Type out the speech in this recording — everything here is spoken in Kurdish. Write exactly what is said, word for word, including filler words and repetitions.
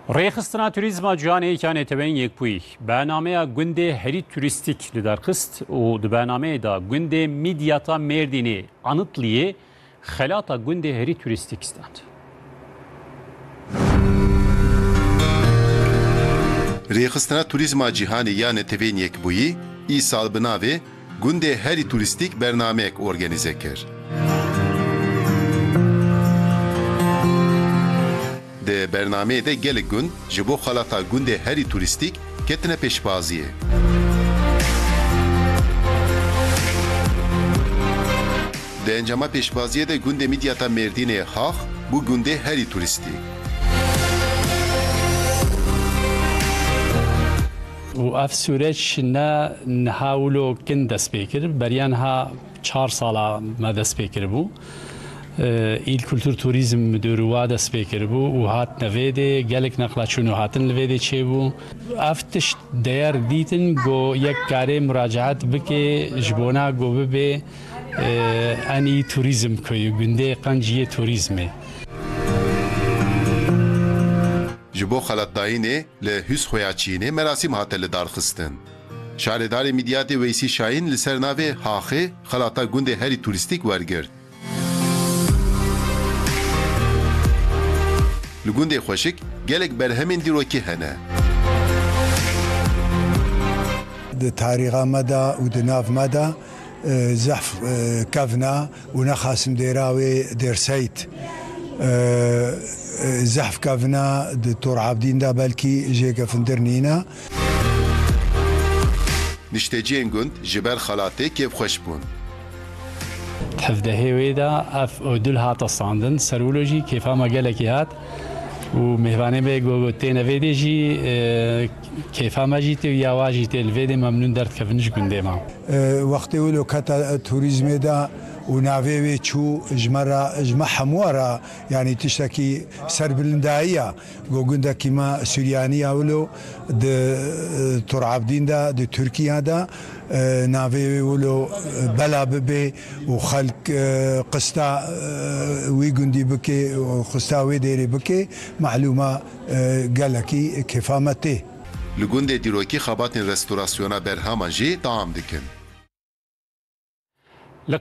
Rêxistina Turîzma Cîhanê ya Neteweyên Yekbûyî bernameya gundê herî turîstîk li dar xist û di bernameyê de gundê Midyata Mêrdînê, Anitliyê, xelata gundê herî turîstîk stand. Rêxistina Turîzma Cîhanê ya Neteweyên Yekbûyî îsal bi navê Gundê Herî Turîstîk bernameyek organîze kir. Di bernameyê de gelek gund ji bo xelata gundê herî turîstîk ketine pêşbaziyê. Di encama pêşbaziyê de gundê Midyata Mêrdînê Hax bû gundê herî turîstîk. û ev sûreç ne niha wilo kin dest pê kir, beriya niha çar sala me dest pê kiribû. Îl Kultur Turîzm Midûrû wa dest pê kiribû û hat nevêdê, gelek neqla çûn û hatin li vêdê çêbû. Ev tişt deyer dîtin ku yek karê muracaet bike ji bona ku bibe, e, enî turîzm kuyû, gundê qenc yê turîzmê. Ji bo xelatdayînê li Hûs Xoya Çiyînê merasîm hate lidarxistin. Şaredarê Midyatê Weysî Şahîn li ser navê Haxê xelata gundê herî turîstîk wergirt. Li gundê Xweşik gelek berhemên dîrokî hene. Di tarîxa me de û di nav me de, e, zehf, e, kevna û nexasim dêra wê Dêrseyt. E, e, zehf kevna di Tor Abdîn de belkî jê kefintir nîne. Nişteciyên gund ji ber xelatê kêfxweş bûn. Di hevdehê wê de ev odul hate standin, ser wilo jî kêfa me gelekî hat û mêvanê me ku, ku têne vêdê jî, e, kêfa me jî tê û ya wa jî tê, li vêdê memnûn derdikevin ji gundê me. E, wextê wilo kete turîzmê de û navê wê çû ji me re, ji me hemû re, yanî tiştekî serbilindayî ye. Go gundekî me Suryanî ya wilo di, e, Tur Abdîn de, di Tirkiye de, e, navê wê wilo, e, bela bibe û xelk, e, qista, e, wî gundî bike û qista wê dêrê bike, melûm e, e, gelekî kêfa me tê. Li gundê dîrokî xebatên restorasyona berhaman jî dewam dikin. Li